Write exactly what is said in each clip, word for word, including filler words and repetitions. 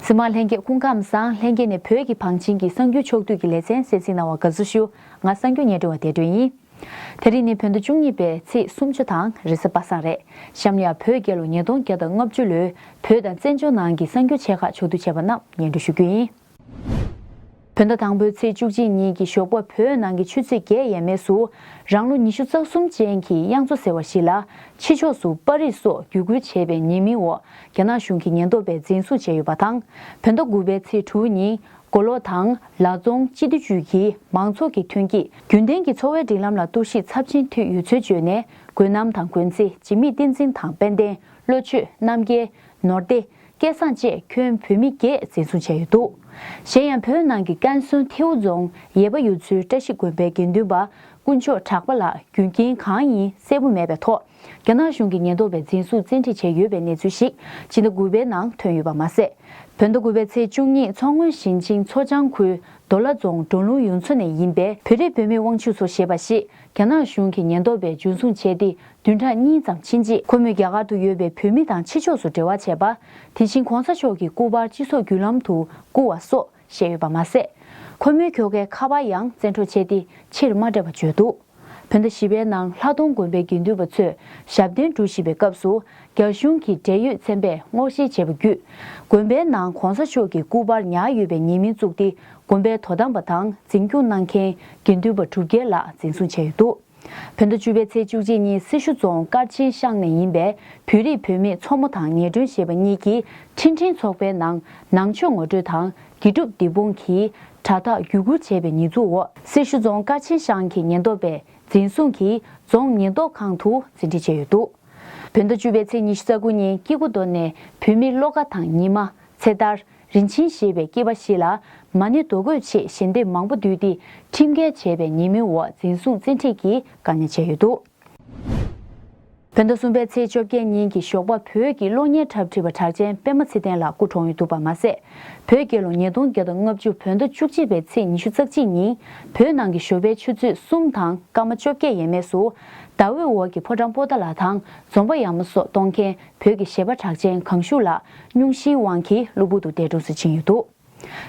གཟིགས་མོ་བ་ལྷན་རྒྱས་སྐུ་ཁམས་བཟང་། ལྷན་རྒྱས་ནས་བོད་ཀྱི་བང་ཆེན་གྱི་གསར་འགྱུར་ཕྱོགས་བསྡུས་ཀྱི་ལེ་ཚན་གསན་གཟིགས་གནང་བར་དགའ་བསུ་ཞུ། ང་གསར་འགྱུར་སྙན་སྒྲོན་པ་བདེ་སྒྲོན་ཡིན། དེ་རིང་ནི་བོད་ཟླ་བཅུ་གཉིས་པའི་ཚེས་སུམ་ཅུ་དང་རེས་གཟའ་པ་སངས་རེད། གཤམ་ལ་ཡང་བོད་རྒྱལ་ལོ་ཉིས་སྟོང་བརྒྱ་དང་ལྔ་བཅུ་ལོའི་བོད་དང་བཙན་བྱོལ་ནང་གི་གསར་འགྱུར་ཆེ་ཁག་ཕྱོགས་བསྡུས་བྱས་པ་རྣམས་སྙན་སྒྲོན་ཞུ་རྒྱུ་ཡིན། བོད་ཟླ་དང་པོའི་ཚེས་བཅུ་གཅིག་ཉིན་གྱི་ཞོགས་པ་བོད་ནང་གི་ཆུ་ཚོད་བརྒྱད་ཡས་མས་སུ་རང་ལོ་ཉི་ཤུ་རྩ་གསུམ་ཅན་གྱི་གཡང་མཚོ་ཟེར་བ་ཞིག་ལ་ཕྱི་ཕྱོགས་སུ་པར་རིས་སོགས་བརྒྱུད་སྐུལ་བྱས་པའི་ཉེས་མིང་འོག་རྒྱ་ནག་གཞུང་གི་ཉེན་རྟོག་པས་འཛིན་བཟུང་བྱས་ཡོད་པ་དང་། བོད་ཟླ་དགུ་པའི་ཚེས་དྲུག་ཉིན་མགོ་ལོག་དང་ལ་རྫོང་སྤྱི་བདེ་ཅུས་ཀྱིས་མང་ཚོགས་ཀྱི་ཐོན་སྐྱེད་རྒྱུན་ལྡན་གྱི་འཚོ་བའི་སྒྲིག་ལམ་ལ་གཏོར་བཤིག་ཚབས་ཆེན་ཐེབས་ཡོད་ཚུལ་བརྗོད་ནས་འགོས་རྣམ་དང་གོན་རྩེ། ལྗིད་མིག་བསྟན་འཛིན་དང་དཔལ་ལྡན། བློ་ཆོས། རྣམ་རྒྱལ། ནོར་བདེ། སྐལ་བཟང་བཅས་ཁྱོན་བོད་མི་བརྒྱད་འཛིན་བཟུང་བྱས་ཡོད་འདུག་གཞན་ཡང་བོད་ནང་གི་ཀན་སུའུ་ཐེའུ་རྫོང་ཡས་པ་ཡུལ་ཚོའི་བཀྲ་ཤིས་དགོན་པའི་དགེ་འདུན་པ་དཀོན་མཆོག་གྲགས་པ་ལགས་རྒྱུ་རྐྱེན་གང་ཡིན་གསལ་པོ་མེད་པའི་ཐོག་རྒྱ་ནག་གཞུང་གི་ཉེན་རྟོག་པས་འཛིན་བཟུང་བཙན་ཁྲིད་བྱས་ཡོད་པའི་གནས་ཚུལ་ཞིག་ཕྱི་ཟླ་དགུ་པའི་ནང་ཐོན་ཡོད་པ་མ་ཟད། བོད་ཟླ་དགུ་པའི་ཚེས་བཅུ་གཉིས་མཚོ་སྔོན་ཞིང་ཆེན་མཚོ་བྱང་ཁུལ་རྡོ་ལ་རྫོང་འབྲོང་ལུང་ཡུལ་ཚོ་ནས་ཡིན་པའི་བོད་རིགས་བུད་མེད་དབང་ཕྱུག་ཚོ་ཞེས་པ་ཞིག་རྒྱ་ནག་གཞུང་གི་ཉེན་རྟོག་པས་འཛིན་བཟུང་བྱས་ཏེ་བདུན་ཕྲག་གཉིས་ཙམ་ཕྱིན་རྗེས་ཁོ་མོས་རྒྱ་གར་དུ་ཡོད་པའི་བོད་མི་དང་ཕྱི་ཕྱོགས་སུ་འབྲེལ་བ་བྱས་པ། དེ་བཞིན་གོང་ས་མཆོག་གི་སྐུ་པར་སྤྱི་ཚོགས་བརྒྱུད་ལམ་དུ་བསྐུར་བ་སོགས་བཤད་ཡོད་པ་མ་ཟད། ཁོ་མོའི་ཁྱོ་གའི་ཁ་པར་ཡང་བཙན་འཕྲོག་བྱས་ཏེ་ཕྱིར་མ་སྤྲད་པ་བརྗོད་འདུག་བོད་ཟླ་བཞི་པའི་ནང་ལྷ་མཐོང་དགོན་པའི་དགེ་འདུན་པ་ཚོས་ཞབས་བརྟན་སྒྲུབ་བཞིན་པའི་སྐབས་སུ་རྒྱ་གཞུང་གི་འབྲེལ་ཡོད་ཚན་པས་སྔོག་བཤེར་བྱས་པ་བརྒྱུད། དགོན་པའི་ནང་གོང་ས་མཆོག་གི་སྐུ་པར་ཉར་ཡོད་པའི་ཉེས་མིང་བཙུགས་ཏེ་དགོན་པའི་དོ་དམ་པ་དང་འཛིན་སྐྱོང་གནང་མཁན་དགེ་འདུན་པ་དྲུག་བརྒྱ་ལྷག་འཛིན་བཟུང་བྱས་ཡོད་འདུག་བོད་ཟླ་བཅུ་པའི་ཚེས་བཅུ་གཅིག་ཉིན་སེར་ཤུལ་རྫོང་དཀར་ཆེན་ཤང་ནས་ཡིན་པའི་བོད་རིགས་བུད་མེད་མཚོ་མོ་དང་ཉེ་སྒྲོན་ཞེས་པ་གཉིས་ཀྱིས་འཕྲིན་ཕྲན་ཚོགས་པའི་ནང་ནང་ཆོས་ངོ་སྤྲོད་དང་དགེ་སྒྲུབ་སྡིག་སྤོང་གི་དྲ་ཐག་བརྒྱུད་སྐུལ་བྱས་པའི་ཉེས་འཛུགས་འོག་སེར་ཤུལ་རྫོང་དཀར་ཆེན་ཤང་གི་ཉེན་རྟོག་པས་འཛིན་བཟུང་གིས་རྫོང་ཉེན་རྟོག་ཁང་དུ་འཛིན་ཁྲིད་བྱས་ཡོད་འདུག་བོད་ཟླ་བཅུ་པའི་ཚེས་ཉི་ཤུ་རྩ་དགུ་ཉིན་སྐྱེ་རྒུ་མདོ་ནས་བོད་མི་བློ་དགའ་དང་ཉི་མ། ཚེ་ཐར། རིན་ཆེན་ཞེས་པའི་སྐྱེས་པ་ཞིག་ལ་མ་ཎི་རྡོ་བརྐོས་ཆེད་ཞལ་འདེབས་མང་པོ་བསྡུས་ཏེ་ཁྲིམས་འགལ་བྱས་པའི་ཉེས་མིང་འོག་འཛིན་བཟུང་བཙན་ཁྲིད་ཀྱིས་བཀག་ཉར་བྱས་ཡོད་འདུག་བོད་ཟླ་གསུམ་པའི་ཚེས་བཅོ་བརྒྱད་ཉིན་གྱི་ཞོགས་པ་བོད་ཀྱི་གློག་བརྙན་འཁྲབ་ཁྲིད་པ་གྲགས་ཅན་པད་མ་ཚེ་བརྟན་ལགས་སྐུ་གྲོངས་ཡོད་འདུག་པ་མ་ཟད། བོད་རྒྱལ་ལོ་ཉིས་སྟོང་བརྒྱ་དང་ལྔ་བཅུ་བོད་ཟླ་བཅུ་གཅིག་པའི་ཚེས་ཉི་ཤུ་རྩ་གཅིག་ཉིན་བོད་ནང་གི་ཞོགས་པའི་ཆུ་ཚོད་གསུམ་དང་སྐར་མ་བཅོ་བརྒྱད་ཡས་མས་སུ་ཟླ་འོད་འོག་གི་ཕོ་བྲང་པོ་ཏཱ་ལ་དང་འཛོམས་པ་ཡངས་མོ་སོགས་གཏོང་མཁན་བོད་ཀྱི་གཞས་པ་གྲགས་ཅན་གང་ཞུ་ལགས་སྙུང་གཞིའི་དབང་གིས་གློ་བུར་དུ་འདས་གྲོངས་སུ་ཕྱིན་ཡོད་འདུག་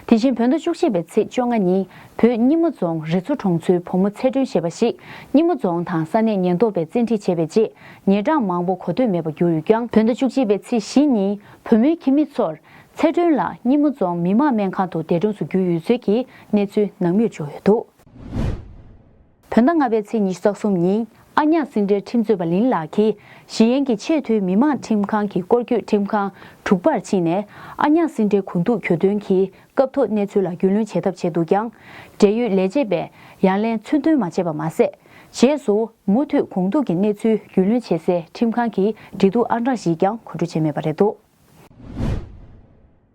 དེ་བཞིན་བོད་ཟླ་བཅུ་གཅིག་པའི་ཚེས་བཅོ་ལྔ་ཉིན་བོད་སྙི་མོ་རྫོང་རི་མཚོ་གྲོང་ཚོའི་བུ་མོ་ཚེ་སྒྲོན་ཞེས་པ་ཞིག་སྙི་མོ་རྫོང་དང་ས་གནས་ཉེན་རྟོག་པས་བཙན་ཁྲིད་བྱས་པའི་རྗེས་ཉེས་གྲངས་མང་པོ་གོ་ཐོས་མེད་པར་གྱུར་ཡོད་ཀྱང་བོད་ཟླ་བཅུ་གཅིག་པའི་ཚེས་བཞི་ཉིན་བུ་མོའི་ཁྱིམ་མི་ཚོར་ཚེ་སྒྲོན་ལགས་སྙི་མོ་རྫོང་མི་དམངས་སྨན་ཁང་དུ་འདས་གྲོངས་སུ་གྱུར་ཡོད་ཚུལ་གྱི་གནས་ཚུལ་ནང་མིར་འབྱོར་ཡོད་འདུག་བོད་ཟླ་ལྔ་པའི་ཚེས་ཉི་ཤུ་རྩ་གསུམ་ཉིན་ཨ་ཉག་སེ་འབྲས་ཁྲིམས་རྩོད་པ་ལིན་ལགས་ཀྱིས་ཞི་ཨན་གྱི་ཆེས་མཐོའི་མི་དམངས་ཁྲིམས་ཁང་གི་སྐོར་སྐྱོད་ཁྲིམས་ཁང་དྲུག་པར་ཕྱིན་ནས་ཨ་ཉག་སེ་འབྲས་གོང་ཐུག་གྱོད་དོན་གྱི་སྐབས་ཐོག་གནས་ཚུལ་ལ་རྒྱུས་ལོན་བྱེད་ཐབས་བྱས་འདུག་ཀྱང་། འབྲེལ་ཡོད་ལས་བྱེད་པས་ཡང་ལན་ཚུར་འདོན་མ་བྱས་པ་མ་ཟད། རྗེས་སུ་མུ་མཐུད་གོང་ཐུག་གི་གནས་ཚུལ་རྒྱུས་ལོན་བྱེད་སའི་ཁྲིམས་ཁང་གི་འབྲེལ་གཏུག་ཨང་གྲངས་ཤིག་ཀྱང་གོ་སྒྲིག་བྱས་མེད་པ་རེད་འདུག་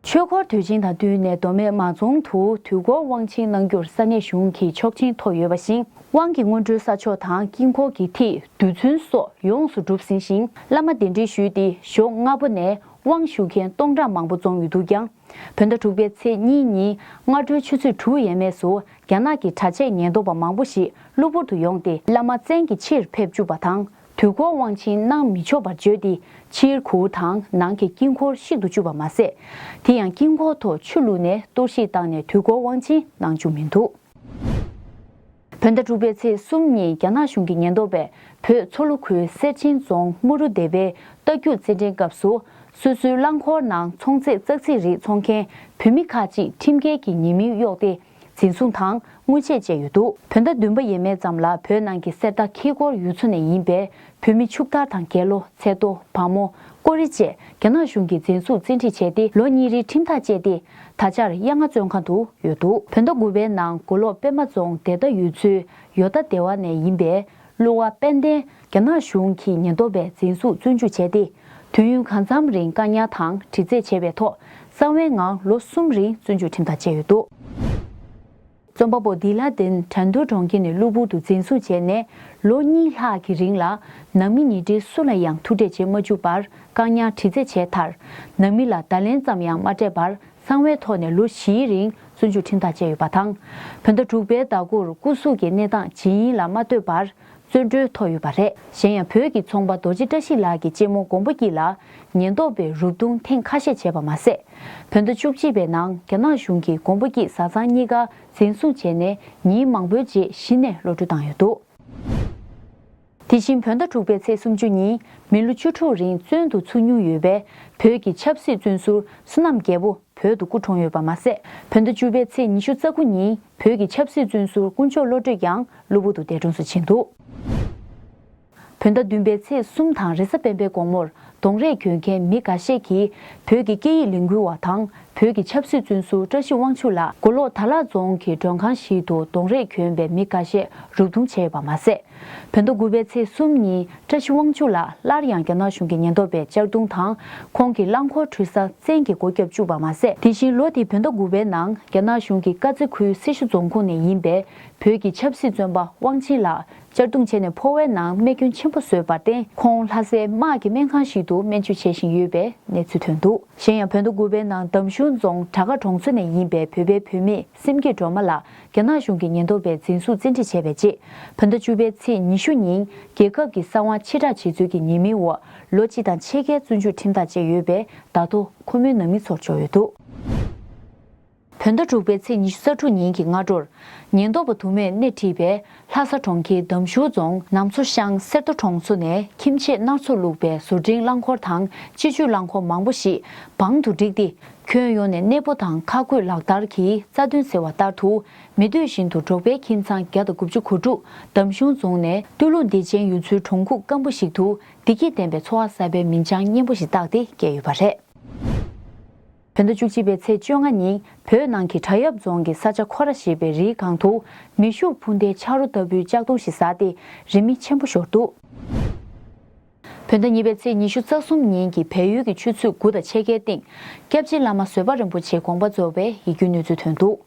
ཆོས་འཁོར་དུས་ཆེན་དང་བསྟུན་ནས་མདོ་སྨད་མ་རྫོང་དུ་དུས་འཁོར་དབང་ཆེན་གནང་རྒྱུར་ས་གནས་གཞུང་གིས་ཆོག་མཆན་ཐོབ་ཡོད་པ་བཞིན་དབང་གི་སྔོན་འགྲོའི་ས་ཕྱོགས་དང་དཀྱིལ་འཁོར་གྱི་ཐིག་རྡུལ་ཚོན་སོགས་ཡོངས་སུ་གྲུབ་ཟིན་ཞིང་བླ་མ་གདན་འདྲེན་ཞུས་ཏེ་གཞོགས་སྔ་པོ་ནས་དབང་ཞུ་མཁན་སྟོང་ཕྲག་མང་པོ་འཛོམས་ཡོད་འདུག་ཀྱང་། བོད་ཟླ་དྲུག་པའི་ཚེས་གཉིས་ཉིན་སྔ་དྲོའི་ཆུ་ཚོད་དྲུག་ཡས་མས་སུ་རྒྱ་ནག་གི་གྲྭ་ཆས་ཉེན་རྟོག་པ་མང་པོ་ཞིག་གློ་བུར་དུ་ཡོང་སྟེ་བླ་མ་བཙན་གྱིས་ཕྱིར་ཕེབས་བཅུག་པ་དང་། དུས་འཁོར་དབང་ཆེན་གནང་མི་ཆོག་པར་བརྗོད་དེ་ཕྱིའི་གུར་དང་ནང་གི་དཀྱིལ་འཁོར་བཤིག་ཏུ་བཅུག་པ་མ་ཟད། དེ་ཡང་དཀྱིལ་འཁོར་ཐོག་ཆུ་བླུགས་ནས་གཏོར་བཤིག་བཏང་ནས་དུས་འཁོར་དབང་ཆེན་གནང་བཅུག་མི་འདུག་བོད་ཟླ་དྲུག་པའི་ཚེས་གསུམ་ཉིན་རྒྱ་ནག་གཞུང་གི་ཉེན་རྟོག་པས་བོད་མཚོ་ལྷོ་ཁུལ་གསེར་ཆེན་རྫོང་དམུ་རུ་སྡེ་བའི་རྟ་རྒྱུག་རྩེད་འགྲན་སྐབས་སུ་སོ་སོའི་རླངས་འཁོར་ནང་ཚོང་རྫས་ཙག་ཙིག་རིགས་འཚོང་མཁན་བོད་མི་ཁག་ཅིག་ཁྲིམས་འགལ་གྱི་ཉེས་མིང་གཡོགས་ཏེ། འཛིན་བཟུང་དང་དངུལ་ཆད་བཅད་ཡོད་འདུག་བོད་ཟླ་བདུན་པ་ཡས་མས་ཙམ་ལ་བོད་ནང་གི་གསེར་རྟ་ཁྱི་སྒོར་ཡུལ་ཚོ་ནས་ཡིན་པའི་བོད་མི་ཕྱུག་དར་དང་རྒྱལ་ལོ། ཚེ་རྡོ། བ་མོ། ཀོ་རི་བཅས་རྒྱ་ནག་གཞུང་གིས་འཛིན་བཟུང་བཙན་ཁྲིད་བྱས་ཏེ་ལོ་གཉིས་རིང་ཁྲིམས་ཐག་བཅད་དེ་ད་ཆར་གཡང་ལྔ་བཙོན་ཁང་དུ་ཡོད་འདུག་བོད་ཟླ་དགུ་པའི་ནང་མགོ་ལོག་པད་མ་རྫོང་བདེ་ལྟ་ཡུལ་ཚོའི་ཡོ་ཏ་སྡེ་བ་ནས་ཡིན་པའི་གླུ་བ་དཔལ་ལྡན་རྒྱ་ནག་གཞུང་གི་ཉེན་རྟོག་པས་འཛིན་བཟུང་བཙོན་འཇུག་བྱས་ཏེ། དུས་ཡུན་གང་འཚམ་རིང་བཀག་ཉར་དང་དྲི་རྩད་བྱས་པའི་ཐོག་གསང་བའི་ངང་ལོ་གསུམ་རིང་བཙོན་འཇུག་ཁྲིམས་ཐག་བཅད་ཡོད་འདུག་རྩོམ་པ་པོ་ལྡི་ལ་ལྡན་དྲན་རྡོར་གྲོང་ཁྱེར་ནས་གློ་བུར་དུ་འཛིན་བཟུང་བྱས་ནས་ལོ་གཉིས་ལྷག་གི་རིང་ལ་ནང་མི་ཉེ་འབྲེལ་སུ་ལ་ཡང་ཐུག་འཕྲད་བྱེད་མ་བཅུག་པར་བཀག་ཉར་དྲི་རྩད་བྱས་མཐར། ནང་མི་ལ་བརྡ་ལན་ཙམ་ཡང་མ་སྤྲད་པར་གསང་བའི་ཐོག་ནས་ལོ་བཞིའི་རིང་བཙོན་འཇུག་ཁྲིམས་ཐག་བཅད་ཡོད་པ་དང་། བོད་ཟླ་དྲུག་པའི་ཟླ་འགོར་སྐུ་གཟུགས་ཀྱི་གནས་སྟངས་ཇི་ཡིན་ལ་མ་ལྟོས་པར། བརྩོན་འགྲུས་ཐོབ་ཡོད་པ་རེད། གཞན་ཡང་བོད་ཀྱི་ཚོང་པ་རྡོ་རྗེ་བཀྲ་ཤིས་ལགས་ཀྱི་གཅེན་མོ་མགོན་པོ་སྐྱིད་ལ་ཉེན་རྟོག་པས་རུབ་རྡུང་ཐེངས་ཁ་ཤས་བྱས་པ་མ་ཟད། བོད་ཟླ་བཅུ་གཅིག་པའི་ནང་རྒྱ་ནག་གཞུང་གིས་མགོན་པོ་སྐྱིད་བཟའ་ཚང་གཉིས་ཀ་འཛིན་བཟུང་བྱས་ནས་ཉིན་མང་པོའི་རྗེས་གཞི་ནས་གློད་གྲོལ་བཏང་ཡོད་འདུག་དེ་བཞིན་བོད་ཟླ་དྲུག་པའི་ཚེས་སུམ་ཅུ་ཉིན་མི་ལོ་བཅུ་དྲུག་རིང་བཙོན་དུ་ཚུད་མྱོང་ཡོད་པའི་བོད་ཀྱི་ཆབ་སྲིད་བཙོན་ཟུར་བསོད་ནམས་རྒྱལ་པོ་བོད་དུ་སྐུ་གྲོངས་ཡོད་པ་མ་ཟད། བོད་ཟླ་བཅུ་པའི་ཚེས་ཉི་ཤུ་རྩ་དགུ་ཉིན་བོད་ཀྱི་ཆབ་སྲིད་བཙོན་ཟུར་དཀོན་མཆོག་བློ་གྲོས་ཀྱང་གློ་བུར་དུ་འདས་གྲོངས་སུ་ཕྱིན་འདུག་བོད་ཟླ་བདུན་པའི་ཚེས་གསུམ་དང་རེས་གཟའ་སྤེན་པའི་དགོང་མོར་གདོང་རས་གྱོན་མཁན་མི་འགའ་ཤས་ཀྱིས་བོད་ཀྱི་སྐད་ཡིག་ལས་འགུལ་བ་དང་བོད་ཀྱི་ཆབ་སྲིད་བཙོན་ཟུར་བཀྲ་ཤིས་དབང་ཕྱུག་ལགས་མགོ་ལོག་དར་ལག་རྫོང་གི་མགྲོན་ཁང་ཞིག་ཏུ་གདོང་རས་གྱོན་པའི་མི་འགའ་ཤས་རུབ་རྡུང་བྱས་ཡོད་པ་མ་ཟད། བོད་ཟླ་དགུ་པའི་ཚེས་གསུམ་ཉིན་བཀྲ་ཤིས་དབང་ཕྱུག་ལགས་སླར་ཡང་རྒྱ་ནག་གཞུང་གི་ཉེན་རྟོག་པས་གཅར་རྡུང་དང་ཁོང་གི་རླངས་འཁོར་འགྲུལ་ས་བཙན་གྱིས་སྒོ་བརྒྱབ་བཅུག་པ་མ་ཟད། དེ་བཞིན་ལོ་དེའི་བོད་ཟླ་དགུ་པའི་ནང་རྒྱ་ནག་གཞུང་གི་དཀར་མཛེས་ཁུལ་སེར་ཤུལ་རྫོང་ཁོངས་ནས་ཡིན་པའི་བོད་ཀྱི་ཆབ་སྲིད་བཙོན་པ་དབང་ཆེན་ལགས་གཅར་རྡུང་བྱས་ནས་ཕོ་བའི་ནང་རྨས་སྐྱོན་ཆེན་པོ་བཟོས་པར་བརྟེན་ཁོང་ལྷ་སའི་དམག་གི་སྨན་ཁང་ཞིག་ཏུ་སྨན་བཅོས་བྱེད་བཞིན་ཡོད་པའི་གནས་ཚུལ་ཐོན་འདུག་གཞན་ཡང་བོད་ཟླ་དགུ་པའི་ནང་འདམ་གཞུང་རྫོང་བྲག་དཀར་གྲོང་ཚོ་ནས་ཡིན་པའི་བོད་པའི་བུད་མེད་སེམས་བསྐྱེད་སྒྲོལ་མ་ལགས་རྒྱ་ནག་གཞུང་གི་ཉེན་རྟོག་པས་འཛིན་བཟུང་བཙན་ཁྲིད་བྱས་པའི་རྗེས། བོད་ཟླ་བཅུ་པའི་ཚེས་ཉི་ཤུ་ཉིན་རྒྱལ་ཁབ་ཀྱི་གསང་བ་ཕྱིར་བསྒྲགས་བྱེད་ཚུལ་གྱི་ཉེས་མིང་འོག་ལོ་གཅིག་དང་ཕྱེད་ཀའི་བཙོན་འཇུག་ཁྲིམས་ཐག་བཅད་ཡོད་པས་ད་དུང་ཁོ་མོའི་ནང་མི་ཚོར་འབྱོར་ཡོད་འདུག་བོད་ཟླ་དྲུག་པའི་ཚེས་ཉི་ཤུ་རྩ་དྲུག་ཉིན་གྱི་སྔ་དྲོར། ཉེན་རྟོག་པ་དུ་མས་སྣེ་ཁྲིད་པའི་ལྷ་ས་གྲོང་ཁྱེར་འདམ་གཞུང་རྫོང་ནམ་མཚོ་ཤང་གསེར་རྡོ་གྲོང་ཚོ་ནས་ཁྱིམ་ཆས་སྣ་ཚོགས་བླུགས་པའི་བཟོ་འདྲེན་རླངས་འཁོར་དང་སྤྱི་སྤྱོད་རླངས་འཁོར་མང་པོ་ཞིག་བང་དུ་བསྒྲིགས་ཏེ། ཁྱོན་ཡོངས་ནས་གནས་སྤོ་དང་ཁག་བགོས་ལག་བསྟར་གྱི་རྩ་དོན་ཟེར་བ་ལྟར་དུ། མི་འདོད་བཞིན་དུ་འབྲོག་པའི་ཁྱིམ་ཚང་བརྒྱ་དང་དགུ་བཅུ་གོ་དྲུག་འདམ་གཞུང་རྫོང་ནས་སྟོད་ལུང་བདེ་ཆེན་ཡུལ་ཚོའི་གྲོང་ཁུག་སྐམ་པོ་ཞིག་ཏུ་བདེ་སྐྱིད་ལྡན་པའི་འཚོ་བ་གསར་པའི་མིང་བྱང་སྙན་པོ་ཞིག་བཏགས་ཏེ་བསྐྱལ་ཡོད་པ་རེད། བོད་ཟླ་བཅུ་གཅིག་པའི་ཚེས་བཅོ་ལྔ་ཉིན་བོད་ནང་གི་བྲག་གཡབ་རྫོང་གི་ས་ཆ་ཁོ་ར་ཞེས་པའི་རིའི་སྒང་དུ་མེ་ཤུགས་འཕུར་མདེལ་ཆ་རོ་ལྟ་བུའི་ལྕགས་དོང་ཞིག་ཟགས་ཏེ་རི་མེ་ཆེན་པོ་ཤོར་འདུག་བོད་ཟླ་གཉིས་པའི་ཚེས་ཉི་ཤུ་རྩ་གསུམ་ཉིན་གྱི་བལ་ཡུལ་གྱི་ཆུ་ཚོད་དགུ་དང་ཕྱེད་ཀའི་སྟེང་སྐྱབས་རྗེ་བླ་མ་བཟོད་པ་རིན་པོ་ཆེའི་དགོངས་པ་རྫོགས་པའི་ཡིད་སྐྱོའི་གནས་ཚུལ་ཐོན་འདུག་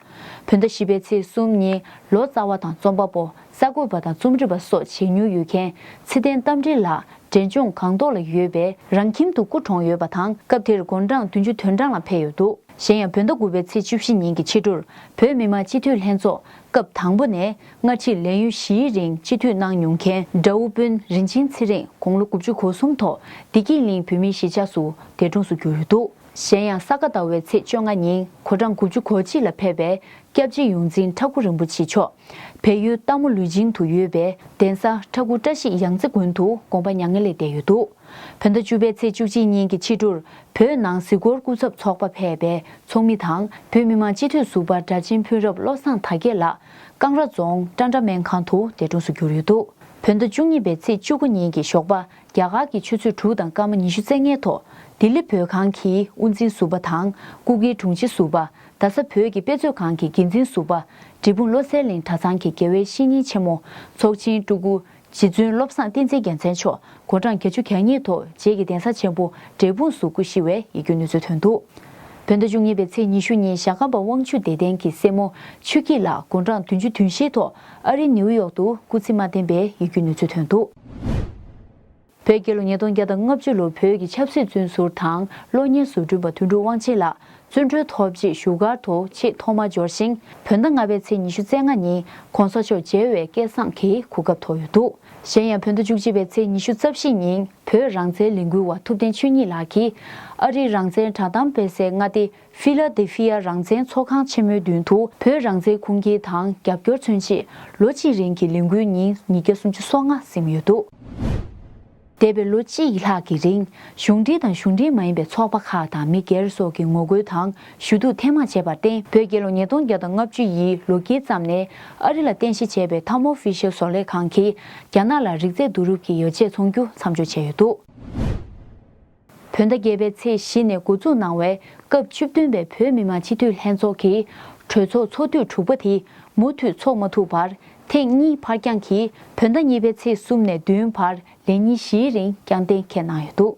བོད་ཟླ་བཞི་པའི་ཚེས་གསུམ་ཉིན་ལོ་ཙཱ་བ་དང་རྩོམ་པ་པོ། གསར་འགོད་པ་དང་རྩོམ་སྒྲིག་པ་སོགས་བྱེད་མྱོང་ཡོད་མཁན་ཚེ་བརྟན་རྟ་མགྲིན་ལགས་འབྲས་ལྗོངས་སྒང་ཏོག་ལ་ཡོད་པའི་རང་ཁྱིམ་དུ་སྐུ་གྲོངས་ཡོད་པ་དང་སྐབས་དེར་དགུང་གྲངས་བདུན་ཅུ་དོན་གྲངས་ལ་ཕེབས་ཡོད་འདུག་གཞན་ཡང་བོད་ཟླ་དགུ་པའི་ཚེས་བཅུ་བཞི་ཉིན་གྱི་ཕྱི་དྲོར་བོད་མི་མང་སྤྱི་འཐུས་ལྷན་ཚོགས་སྐབས་དང་པོ་ནས་སྔ་ཕྱིར་ལས་ཡུན་བཞིའི་རིང་སྤྱི་འཐུས་གནང་མྱོང་མཁན་དགྲ་བོ་དཔོན་རིན་ཆེན་ཚེ་རིང་དགུང་ལོ་དགུ་བཅུ་གོ་གསུམ་ཐོག་བདེ་སྐྱིད་གླིང་བོད་མིའི་གཞིས་ཆགས་སུ་འདས་གྲོངས་སུ་གྱུར་ཡོད་འདུག་གཞན་ཡང་ས་ག་ཟླ་བའི་ཚེས་བཅོ་ལྔ་ཉིན་གོ་གྲངས་དགུ་བཅུ་གོ་གཅིག་ལ་ཕེབས་པའི་སྐྱབས་རྗེ་ཡོངས་འཛིན་ཁྲ་འགུ་རིན་པོ་ཆེ་མཆོག་བལ་ཡུལ་སྟག་མོ་ལུས་སྦྱིན་དུ་ཡོད་པའི་གདན་ས་ཁྲ་འགུ་བཀྲ་ཤིས་ཡང་རྩེ་དགོན་དུ་དགོངས་པ་མྱ་ངན་ལས་འདས་ཡོད་འདུག་བོད་ཟླ་བཅུ་པའི་ཚེས་བཅུ་གཅིག་ཉིན་གྱི་ཕྱི་དྲོར་བོད་ནང་གཟིགས་སྐོར་སྐུ་ཚབ་ཚོགས་པ་ཕེབས་པའི་ཚོགས་མི་དང་བོད་མི་མང་སྤྱི་འཐུས་ཟུར་པ་སྒྲ་ཆེན་ཕུན་རབ་བློ་བཟང་དར་རྒྱས་ལགས་ཀང་ར་རྫོང་ཀྲ་འདྲ་སྨན་ཁང་དུ་འདས་གྲོངས་སུ་གྱུར་ཡོད་འདུག་བོད་ཟླ་བཅུ་གཉིས་པའི་ཚེས་བཅུ་དགུ་ཉིན་གྱི་ཞོགས་པ་རྒྱ་གར་གྱི་ཆུ་ཚོད་དྲུག་དང་སྐར་མ་ཉི་ཤུ་རྩ་ལྔའི་ཐོག་ལྡི་ལི་བོད་ཁང་གི་དབུ་འཛིན་ཟུར་པ་དང་སྐུ་སྒེར་དྲུང་ཆེ་ཟུར་པ། རྡ་ས་བོད་ཀྱི་དཔེ་མཛོད་ཁང་གི་འགན་འཛིན་ཟུར་པ། འབྲས་སྤུངས་བློ་གསལ་གླིང་གྲྭ་ཚང་གི་དགེ་བའི་བཤེས་གཉེན་ཆེན་མོ་ཚོགས་ཆེན་སྤྲུལ་སྐུ་རྗེ་བཙུན་བློ་བཟང་བསྟན་འཛིན་རྒྱལ་མཚན་མཆོག་དགུང་གྲངས་བརྒྱད་ཅུ་གྱ་གཉིས་ཐོག་རྗེས་ཀྱི་གདན་ས་ཆེན་པོ་འབྲས་སྤུངས་སུ་སྐུ་གཤེགས་པའི་ཡིད་སྐྱོའི་གནས་ཚུལ་ཐོན་འདུག་བོད་ཟླ་བཅུ་གཉིས་པའི་ཚེས་ཉི་ཤུ་ཉིན་ཞྭ་སྒམ་པ་དབང་ཕྱུག་བདེ་ལྡན་གྱི་སྲས་མོ་ཆོས་སྐྱིད་ལགས་དགུང་གྲངས་བདུན་ཅུ་དོན་བཞིའི་ཐོག་ཨ་རིའི་ནིའུ་ཡོག་ཏུ་སྐུ་ཚེ་མ་བརྟན་པའི་ཡིད་སྐྱོའི་གནས་ཚུལ་ཐོན་འདུག་བོད་རྒྱལ་ལོ་ཉིས་སྟོང་བརྒྱ་དང་ལྔ་བཅུ་ལོར་བོད་ཀྱི་ཆབ་སྲིད་བཙོན་ཟུར་དང་གློག་བརྙན་བཟོ་སྐྲུན་པ་དོན་གྲུབ་དབང་ཆེན་ལགས་བཙོན་གྲོལ་ཐོབ་རྗེས་བཞུགས་སྒར་དུ་ཆེས་ཐོག་མར་འབྱོར་ཞིང་། བོད་ཟླ་ལྔ་པའི་ཚེས་ཉི་ཤུ་རྩ་ལྔ་ཉིན་གོང་ས་མཆོག་མཇལ་བའི་སྐལ་བཟང་གི་གོ་སྐབས་ཐོབ་ཡོད་འདུག་གཞན་ཡང་བོད་ཟླ་བཅུ་གཅིག་པའི་ཚེས་ཉི་ཤུ་རྩ་བཞི་ཉིན་བོད་རང་བཙན་ལས་འགུལ་བ་ཐུབ་བསྟན་ཆོས་ཉིད་ལགས་ཀྱིས་ཨ་རིའི་རང་བཙན་བསྒྲགས་གཏམ་སྤེལ་སའི་མངའ་སྡེ། ཧྥི་ལ་ཌེལ་ཧྥི་ཡ་རང་བཙན་ཚོགས་ཁང་ཆེན་མོའི་མདུན་དུ་བོད་རང་བཙན་ཁུངས་སྐྱེལ་དང་རྒྱབ་སྐྱོར་མཚོན་ཆེད་ལོ་གཅིག་རིང་གི་ལས་འགུལ་ཉིན་ཉིས་བརྒྱ་སུམ་ཅུ་སོ་ལྔ་ཟིན་ཡོད་འདུག་འདས་པའི་ལོ་གཅིག་ལྷག་གི་རིང་གཞུང་འབྲེལ་དང་གཞུང་འབྲེལ་མ་ཡིན་པའི་ཚོགས་པ་ཁག་དང་མི་སྒེར་སོགས་ཀྱི་ངོ་རྒོལ་དང་ཞུ་གཏུག་ཐེངས་མང་བྱས་པར་བརྟེན་བོད་རྒྱལ་ལོ་ཉིས་སྟོང་བརྒྱ་དང་ལྔ་བཅུ་ཡི་ལོ་དཀྱིལ་ཙམ་ནས་ཨ་རི་ལ་རྟེན་གཞི་བྱས་པའི་ཐར་མོ་ཧྥི་ཤར་བཟོ་ལས་ཁང་གིས་རྒྱ་ནག་ལ་རིག་རྩལ་བསྡུ་རུབ་ཀྱི་ཡོ་བྱད་འཚོང་རྒྱུ་མཚམས་འཇོག་བྱས་ཡོད་འདུག་བོད་ཟླ་བརྒྱད་པའི་ཚེས་བཞི་ནས་འགོ་འཛུགས་གནང་བའི་སྐབས་བཅུ་བདུན་པའི་བོད་མི་མང་སྤྱི་འཐུས་ལྷན་ཚོགས་ཀྱི་གྲོས་ཚོགས་ཚོགས་དུས་དྲུག་པ་དེ་མུ་མཐུད་འཚོགས་མ་ཐུབ་པར་ཐེངས་གཉིས་ཕར་འགྱངས་ཀྱིས་བོད་ཟླ་གཉིས་པའི་ཚེས་གསུམ་ནས་བདུན་བར་ལས་ཉིན་བཞིའི་རིང་རྐྱང་གཏན་འཁེལ་གནང་ཡོད་འདུག་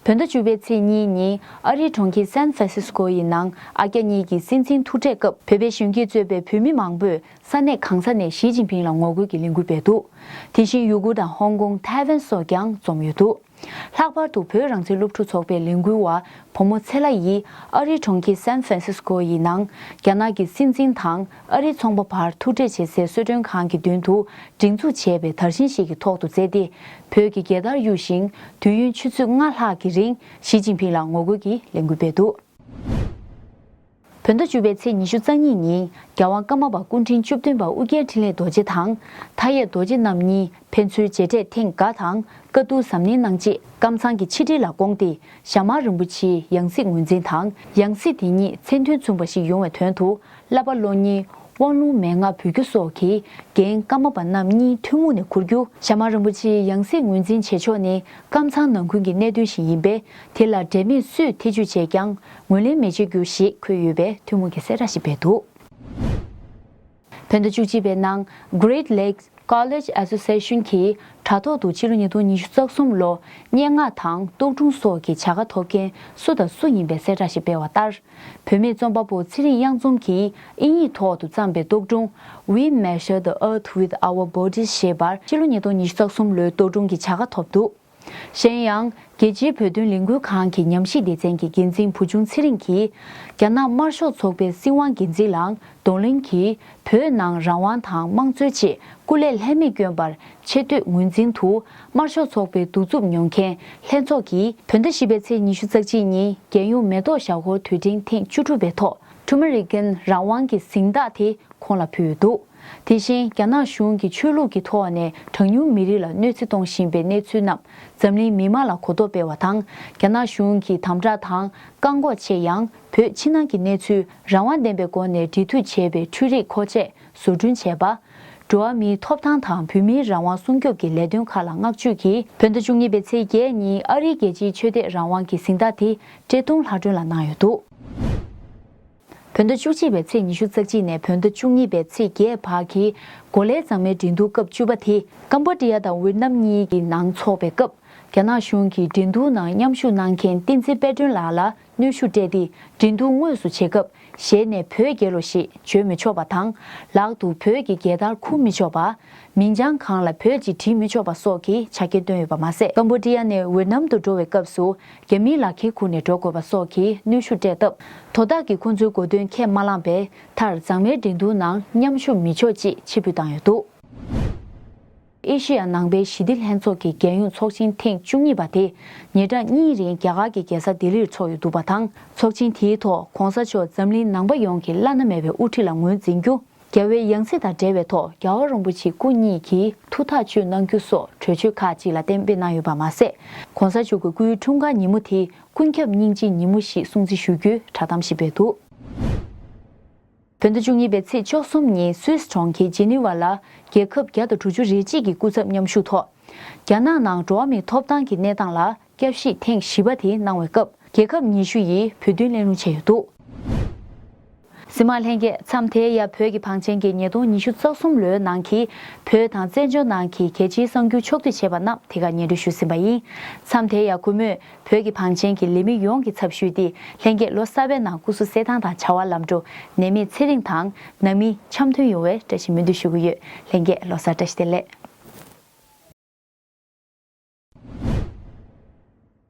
བོད་ཟླ་བཅུ་པའི་ཚེས་གཉིས་ཉིན་ཨ་རིའི་གྲོང་ཁྱེར་སན་ཧྥ་རན་སིས་ཀོ་ཡི་ནང་ཨ་རྒྱ་གཉིས་ཀྱི་སྲིད་འཛིན་ཐུག་འཕྲད་སྐབས་བོད་པའི་གཞོན་སྐྱེས་གཙོས་པའི་བོད་མི་མང་པོས་ས་གནས་གང་ས་ནས་ཞི་ཅིན་ཕིང་ལ་ངོ་རྒོལ་གྱི་ལས་འགུལ་སྤེལ་འདུག་དེ་བཞིན་ཡུ་གུར་དང་ཧོང་ཀོང་ཐའེ་ཝན་སོགས་ཀྱང་འཛོམས་ཡོད་འདུག་ལྷག་པར་དུ་བོད་རང་བཙན་སློབ་ཕྲུག་ཚོགས་པའི་ལས་འགུལ་བ་བུ་མོ་ཚེ་ལྷ་ཡིས་ཨ་རིའི་གྲོང་ཁྱེར་སན་ཧྥ་རན་སིས་ཀོ་ཡི་ནང་རྒྱ་ནག་གི་སྲིད་འཛིན་དང་ཨ་རིའི་ཚོང་པ་བར་ཐུག་འཕྲད་བྱེད་སའི་གསོལ་མགྲོན་ཁང་གི་མདུན་དུ་སྒྲིག་འཛུགས་བྱས་པའི་དར་ཤིང་ཞིག་གི་ཐོག་ཏུ་བཙལ་ཏེ། བོད་ཀྱི་རྒྱལ་དར་གཡུགས་ཤིང་དུས་ཡུན་ཆུ་ཚོད་ལྔ་ལྷག་གི་རིང་ཞི་ཅིན་ཕིང་ལ་ངོ་རྒོལ་གྱི་ལས་འགུལ་སྤེལ་འདུག་བོད་ཟླ་བཅུ་པའི་ཚེས་ཉི་ཤུ་རྩ་གཉིས་ཉིན་རྒྱལ་དབང་ཀརྨ་པ་སྐུ་ཕྲེང་བཅུ་བདུན་པ་ཨུ་རྒྱན་འཕྲིན་ལས་རྡོ་རྗེ་དང་མཐའ་ཡས་རྡོ་རྗེ་རྣམ་གཉིས་ཕན་ཚུན་མཇལ་འཕྲད་ཐེངས་འགའ་དང་བཀའ་བསྡུར་གཟབ་ནན་གནང་རྗེས། ཀམ་ཚང་གི་ཆིག་སྒྲིལ་ལ་དགོངས་ཏེ་ཞྭ་དམར་རིན་པོ་ཆེའི་ཡང་སྲིད་ངོས་འཛིན་དང་ཡང་སྲིད་དེ་ཉིད་མཚན་མཐུན་མཚུངས་པ་ཞིག་ཡོང་བའི་དོན་དུ་བསླབ་པ་སློབ་གཉེར། དབང་ལུང་མན་ངག་འབུལ་རྒྱུ་སོགས་ཀྱི་འགན་ཀརྨ་པ་རྣམ་གཉིས་ཐུན་མོང་ནས་འཁུར་རྒྱུ། ཞྭ་དམར་རིན་པོ་ཆེའི་ཡང་སྲིད་ངོས་འཛིན་བྱེད་ཕྱོགས་ནི་ཀམ་ཚང་ནང་ཁུལ་གྱི་གནད་དོན་ཞིག་ཡིན་པས། དེ་ལ་འབྲེལ་མེད་སུས་ཐེ་ཇུས་བྱས་ཀྱང་ངོས་ལེན་མི་བྱེད་རྒྱུ་ཞེས་འཁོད་ཡོད་པའི་ཐུན་མོང་གི་གསལ་བསྒྲགས་ཤིག་སྤེལ་འདུག་བོད་ཟླ་བཅུ་གཅིག་པའི་ནང་Great Lakes College Association གྱིས་དྲ་ཐོག་ཏུ་ཕྱི་ལོ་ཉིས་སྟོང་ཉི་ཤུ་རྩ་གསུམ་ལོ་སྙན་ངག་དང་རྟོག་སྒྲུང་སོགས་ཀྱི་བྱ་དགའ་ཐོབ་མཁན་སུ་དང་སུ་ཡིན་པའི་གསལ་བསྒྲགས་ཤིག་སྤེལ་བ་ལྟར། བུད་མེད་རྩོམ་པ་པོ་ཚེ་རིང་གཡང་འཛོམས་ཀྱིས་དབྱིན་ཡིག་ཐོག་ཏུ་བརྩམས་པའི་རྟོག་སྒྲུང་We Measure the Earth with Our Bodies ཞེས་པར་ཕྱི་ལོ་ཉིས་སྟོང་ཉི་ཤུ་རྩ་གསུམ་ལོའི་རྟོག་སྒྲུང་གི་བྱ་དགའ་ཐོབ་འདུག་གཞན་ཡང་། རྒྱལ་སྤྱིའི་བོད་དོན་ལས་འགུལ་ཁང་གི་ཉམས་ཞིབ་སྡེ་ཚན་གྱི་འགན་འཛིན་བུ་ཆུང་ཚེ་རིང་གིས། རྒྱ་ནག་དམར་ཤོག་ཚོགས་པའི་སྲིད་དབང་འགན་འཛིན་ལའང་གདོང་ལེན་གྱིས་བོད་ནང་རང་དབང་དང་དམངས་གཙོའི་ཆེད་སྐུ་ལས་ལྷད་མེད་བསྐྱོན་པར་ཆེ་བསྟོད་ངོས་འཛིན་དུ། དམར་ཤོག་ཚོགས་པའི་གདུག་རྩུབ་མྱོང་མཁན་ལྷན་ཚོགས་ཀྱིས་བོད་ཟླ་བཞི་པའི་ཚེས་ཉི་ཤུ་རྩ་གཅིག་ཉིན་རྒྱལ་ཡོངས་མེ་ཏོག་ཞབས་འཁོར་དུས་དྲན་ཐེངས་བཅུ་དྲུག་པའི་ཐོག་ཁྲུ་མེ་རི་ཀན་རང་དབང་གི་གཟེངས་རྟགས་དེ་ཁོང་ལ་ཕུལ་ཡོད་འདུག་དེ་བཞིན་རྒྱ་ནག་གཞུང་གིས་ཆོས་ལུགས་ཀྱི་ཐོག་ནས་གྲངས་ཉུང་མི་རིགས་ལ་གནོད་འཚེ་གཏོང་བཞིན་པའི་གནས་ཚུལ་རྣམས་འཛམ་གླིང་མི་མང་ལ་གོ་རྟོགས་སྤེལ་བ་དང་། རྒྱ་ནག་གཞུང་གིས་དམ་དྲག་དང་བཀག་འགོག་ཆེད་ཡང་བོད་ཕྱི་ནང་གི་གནས་ཚུལ་རང་དབང་ལྡན་པའི་སྒོ་ནས་འབྲེལ་མཐུད་བྱེད་པའི་འཕྲུལ་རིག་མཁོ་ཆས་བཟོ་སྐྲུན་བྱས་པ། འགྲོ་བ་མིའི་ཐོབ་ཐང་དང་བོད་མིའི་རང་དབང་སྲུང་སྐྱོབ་ཀྱི་ལས་དོན་ཁག་ལ་བསྔགས་བརྗོད་ཀྱིས་བོད་ཟླ་བཅུ་གཉིས་པའི་ཚེས་བརྒྱད་ཉིན་ཨ་རིའི་རྒྱལ་སྤྱིའི་ཆོས་དད་རང་དབང་གི་གཟེངས་རྟགས་དེ་བཀྲས་མཐོང་ལྷ་སྒྲོན་ལ་གནང་ཡོད་འདུག་བོད་ཟླ་བཅུ་གཅིག་པའི་ཚེས་ཉི་ཤུ་རྩ་གཅིག་ནས་བོད་ཟླ་བཅུ་གཉིས་པའི་ཚེས་བརྒྱད་བར་གྱི་གོ་ལའི་མཛངས་མའི་འགྲན་བསྡུར་སྐབས་བཅུ་པ་དེ་ཀམ་བོ་ཌི་ཡ་དང་ཝེ་ཏི་ནམ་གཉིས་ཀྱི་ནང་འཚོགས་པའི་སྐབས། རྒྱ་ནག་གཞུང་གིས་འགྲན་བསྡུར་ནང་མཉམ་ཞུགས་གནང་མཁན་བསྟན་འཛིན་དཔལ་སྒྲོན་ལགས་ལ་གནོན་ཤུགས་སྤྲད་དེ། འགྲན་བསྡུར་དངོས་སུ་བྱེད་སྐབས་ཞལ་ནས་བོད་རྒྱལ་ལོ་ཞེས་བརྗོད་མི་ཆོག་པ་དང་། ལག་ཏུ་བོད་ཀྱི་རྒྱལ་དར་འཁུར་མི་ཆོག་པ། མིང་བྱང་སྒང་ལ་བོད་ཅེས་བྲིས་མི་ཆོག་པ་སོགས་ཀྱི་ཆ་རྐྱེན་བཏོན་ཡོད་པ་མ་ཟད། ཀམ་བོ་ཌི་ཡ་ནས་ཝེ་ཏི་ནམ་དུ་འགྲོ་བའི་སྐབས་སུ་རྒྱ་མིའི་ལག་ཁྱེར་ཁུར་ནས་འགྲོ་དགོས་པ་སོགས་ཀྱི་གནོན་ཤུགས་སྤྲད་སྟབས། དོ་བདག་གིས་ཁོང་ཚོའི་གོ་དོན་ཁས་མ་བླངས་པས། མཐར་མཛངས་མའི་འགྲན་བསྡུར་ནང་མཉམ་ཞུགས་མི་ཆོག་ཅེས་ཕྱིར་འབུད་བཏང་ཡོད་འདུག་ཨེ་ཤེ་ཡ་ནང་པའི་ཞི་བདེ་ལྷན་ཚོགས་ཀྱི་རྒྱལ་ཡོངས་ཚོགས་ཆེན་ཐེངས་བཅུ་གཉིས་པ་དེ་ཉིན་གྲངས་གཉིས་རིང་རྒྱ་གར་གྱི་རྒྱལ་ས་ལྡི་ལིར་འཚོགས་ཡོད་འདུག་པ་དང་། ཚོགས་ཆེན་དེའི་ཐོག་གོང་ས་མཆོག་འཛམ་གླིང་ནང་པ་ཡོངས་ཀྱི་བླ་ན་མེད་པའི་དབུ་ཁྲིད་ལ་ངོས་འཛིན་རྒྱུ། རྒྱལ་བའི་ཡང་སྲིད་དང་འབྲེལ་བའི་ཐོག་རྒྱལ་བ་རིན་པོ་ཆེ་སྐུ་ཉིད་ཀྱིས་ཐུགས་ཐག་གཅོད་གནང་རྒྱུ་སོགས་གྲོས་ཆོད་ཁག་ཅིག་ལ་གཏན་འབེབས་གནང་ཡོད་པ་མ་ཟད། གོང་ས་མཆོག་གི་སྐུའི་འཁྲུངས་སྐར་ཉིན་མོ་དེ་ཀུན་ཁྱབ་སྙིང་རྗེའི་ཉིན་མོ་ཞེས་སྲུང་བརྩི་ཞུ་རྒྱུའི་བསྒྲགས་གཏམ་ཞིག་སྤེལ་འདུག་བོད་ཟླ་བཅུ་གཉིས་པའི་ཚེས་བཅུ་གསུམ་ཉིན་སུད་སི་གྲོང་ཁྱེར་ཇི་ནི་ཝ་ལ་རྒྱལ་ཁབ་བརྒྱ་དང་དྲུག་ཅུ་རེ་གཅིག་གི་སྐུ་ཚབ་མཉམ་ཞུགས་ཐོག་རྒྱ་ནག་ནང་འགྲོ་བ་མིའི་ཐོབ་ཐང་གི་གནས་སྟངས་ལ་བསྐྱར་ཞིབ་ཐེངས་བཞི་པ་དེ་གནང་བའི་སྐབས། རྒྱལ་ཁབ་ཉི་ཤུ་ཡིས་བོད་དོན་གླེང་སློང་བྱས་ཡོད་འདུག་གཟིགས་མཁན་ལྷན་རྒྱས། མཚམས་དེར་ཡང་བོད་ཀྱི་བང་ཆེན་གྱིས་ཉིས་སྟོང་ཉི་ཤུ་རྩ་གསུམ་ལོའི་ནང་གི་བོད་དང་བཙན་བྱོལ་ནང་གི་གལ་ཆེའི་གསར་འགྱུར་ཕྱོགས་བསྡུས་བྱས་པ་རྣམས་དེ་གར་སྙན་སྒྲོན་ཞུས་ཟིན་པ་ཡིན། མཚམས་དེར་ཡང་གུས་མོས་བོད་ཀྱི་བང་ཆེན་གྱི་ལས་མི་ཡོངས་ཀྱི་ཚབ་ཞུས་ཏེ། ལྷན་རྒྱས་ལོ་གསར་པའི་ནང་སྐུ་གཟུགས་གསལ་ཐང་དང་བྱ་བ་ལམ་འགྲོ། ནད་མེད་ཚེ་རིང་དང་ནང་མི་འཆམ་མཐུན་ཡོང་བའི་བཀྲ་ཤིས་སྨོན་འདུན་ཞུ་གི་ཡོད། ལྷན་རྒྱས་ལོ་གསར་བཀྲ་ཤིས་བདེ་ལེགས།